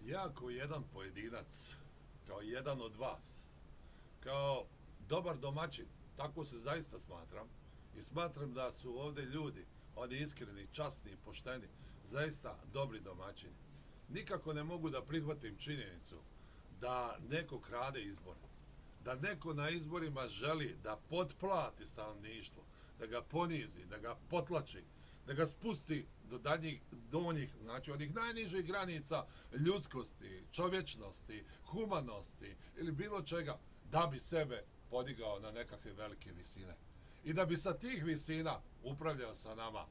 Ja kao jedan pojedinac, kao jedan od vas, kao dobar domaćin, tako se zaista smatram i smatram da su ovdje ljudi, oni iskreni, časni i pošteni, zaista dobri domaćini. Nikako ne mogu da prihvatim činjenicu da neko krade izbore, da neko na izborima želi da potplati stanovništvo, da ga ponizi, da ga potlači, da ga spusti do donjih, znači onih najnižih granica ljudskosti, čovječnosti, humanosti ili bilo čega, da bi sebe podigao na nekakve velike visine. I da bi sa tih visina upravljao sa nama.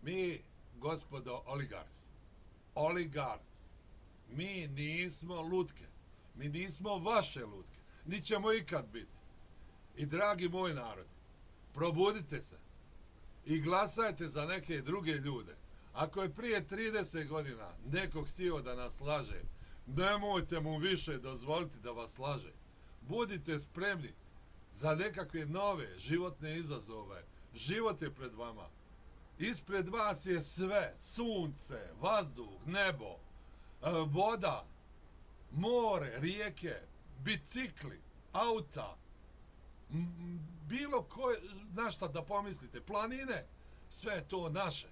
Mi, gospodo oligarci, mi nismo lutke, mi nismo vaše lutke, ni ćemo ikad biti. I dragi moj narod, probudite se i glasajte za neke druge ljude. Ako je prije 30 godina neko htio da nas laže, nemojte mu više dozvoliti da vas laže. Budite spremni za nekakve nove životne izazove. Život je pred vama. Ispred vas je sve, sunce, vazduh, nebo, voda, more, rijeke, bicikli, auta, bilo koje, na šta da pomislite, planine, sve je to naše.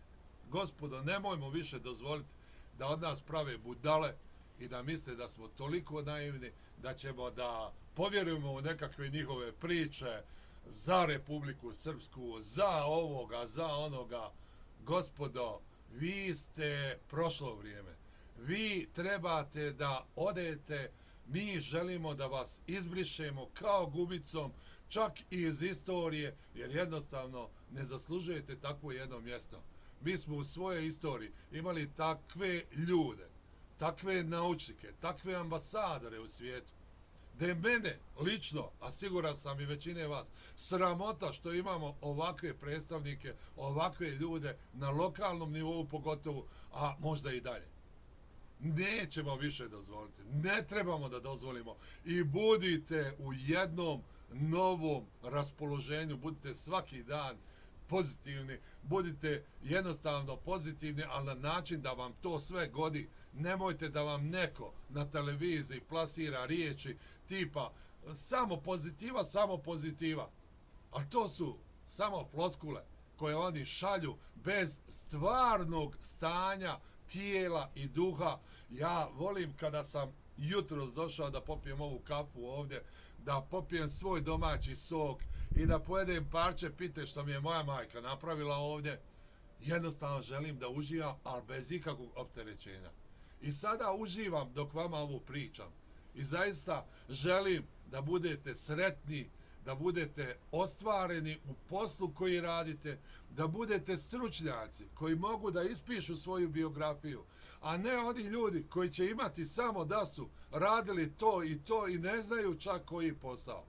Gospodo, nemojmo više dozvoliti da od nas prave budale i da misle da smo toliko naivni da ćemo da povjerujemo u nekakve njihove priče za Republiku Srpsku, za ovoga, za onoga. Gospodo, vi ste prošlo vrijeme. Vi trebate da odete, mi želimo da vas izbrišemo kao gubicom, čak i iz istorije, jer jednostavno ne zaslužujete takvo jedno mjesto. Mi smo u svojoj istoriji imali takve ljude, takve naučnike, takve ambasadore u svijetu, da je mene lično, a siguran sam i većine vas, sramota što imamo ovakve predstavnike, ovakve ljude na lokalnom nivou pogotovo, a možda i dalje. Nećemo više dozvoliti, ne trebamo da dozvolimo i budite u jednom novom raspoloženju, budite svaki dan pozitivni, budite jednostavno pozitivni, ali na način da vam to sve godi. Nemojte da vam neko na televiziji plasira riječi tipa samo pozitiva, samo pozitiva. Ali to su samo floskule koje oni šalju bez stvarnog stanja tijela i duha. Ja volim kada sam jutros došao da popijem ovu kafu ovdje, da popijem svoj domaći sok i da pojedem parče pite što mi je moja majka napravila ovdje. Jednostavno želim da uživam, ali bez ikakvog opterećenja. I sada uživam dok vama ovo pričam. I zaista želim da budete sretni, da budete ostvareni u poslu koji radite, da budete stručnjaci koji mogu da ispišu svoju biografiju, a ne oni ljudi koji će imati samo da su radili to i to i ne znaju čak koji posao.